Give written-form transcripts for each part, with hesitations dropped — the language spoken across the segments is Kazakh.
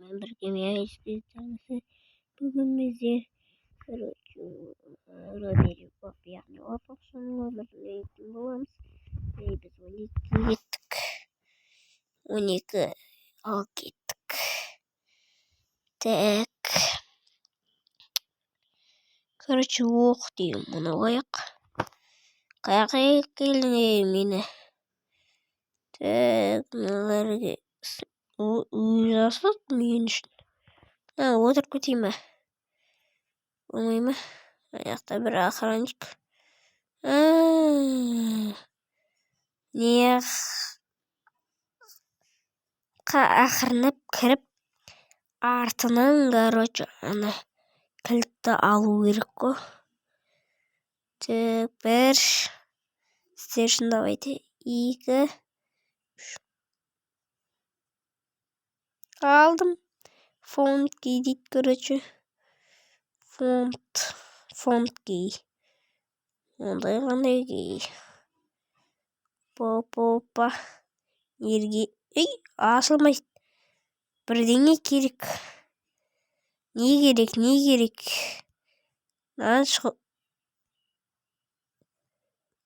Бірге мен. Бүгін бізде, короче, Робери Боп, яғни Опақшаның өмірін ойнайтын боламыз. И біз 12-ге кеттік. 12, ал кеттік. Так. Короче, оқ деген мұны қояйық. Қаяққа келдің, ей, мені? Так, мыналарға өзі асылады мен үшін. Отырып кетейін ба? Болмай ма? Ана жақта бір охранник. Не ақырындап кіріп, артынан, короче, ана кілтті алу керек қой. Так, бір. Сіздер үшін, давайте. Екі. Үш. Алдым. Фонд key дейді, короче. Фонд. Фонд key. Ондай қандай key? Опа. Жерге. Ей, ашылмайды. Бірдеңе керек. Не керек, не керек? Мынаны шығу.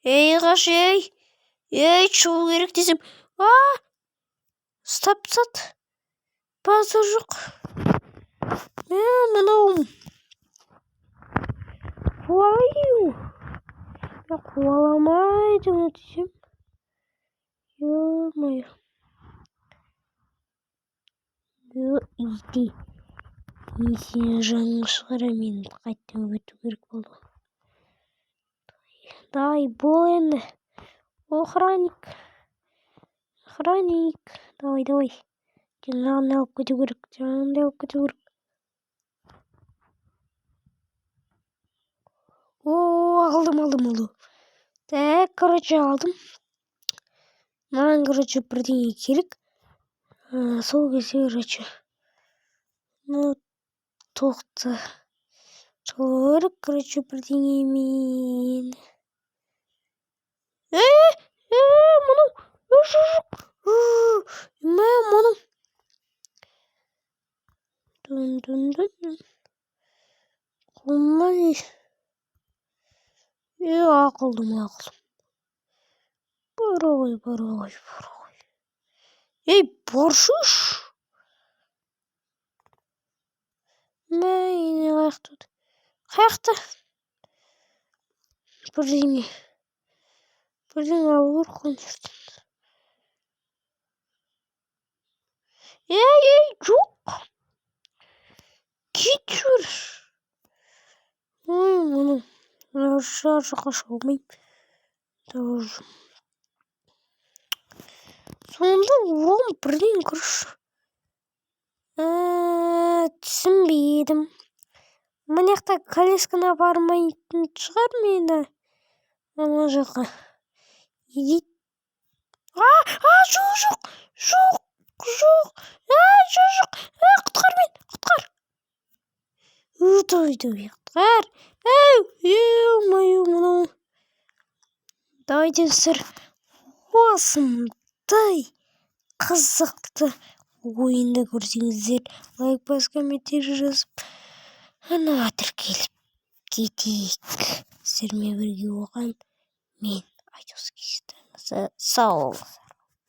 Ей, қаш, ей. Ей, шығу керек десем. А! Ұстап тастады. Базар жоқ. Мә, мынау. Қуалайды. Қуаламайды десем. Ё-моё. Иди. Мен сенің жаның шығара, мен қайтадан өту керек болды. Давай, бол енді. Охранник. Охранник. Давай, давай. Жаңағындай алып кету керек. Жаңағындай алып кету керек. О, алдым, алдым, алдым. Так, короче, алдым. Маған, короче, бірдеңе керек. Сол кезде, короче, ну, тоқты шығу керек, короче, бірдеңемен. Е, е, мынау, жоқ, жоқ, мә, мынау. Дун дун дун. Қумай. Е, ақылдым, ақылдым. Бара ғой, бара ғой, бара ғой. Ей, баршы. Мә, ене қаяқта? Қаяқта? Бірдеңе. Бірдеңе алу керек қой мына жерден. Ей, ей, жоқ. Кет жүр. Ой, мұны ар жаққа шыға алмаймын. Тоже. Сонда оған бірдеңе, короче. Түсінбедім. Мына жақта колясканы апармайтын шығар мені. Ана жаққа. Иди. А, а, жоқ, жоқ, жоқ, жоқ. А, жоқ, жоқ. А, құтқар мені, құтқар. Давай, давай, құтқар. Ей, ё-моё, мынау. Давайте, достар, осындай қызықты ойынды көрсеңіздер, лайк басып, комментарий жазып, арнаға тіркеліп кетейік. Сіздермен бірге болған мен, Айдос. Сау болыңыздар.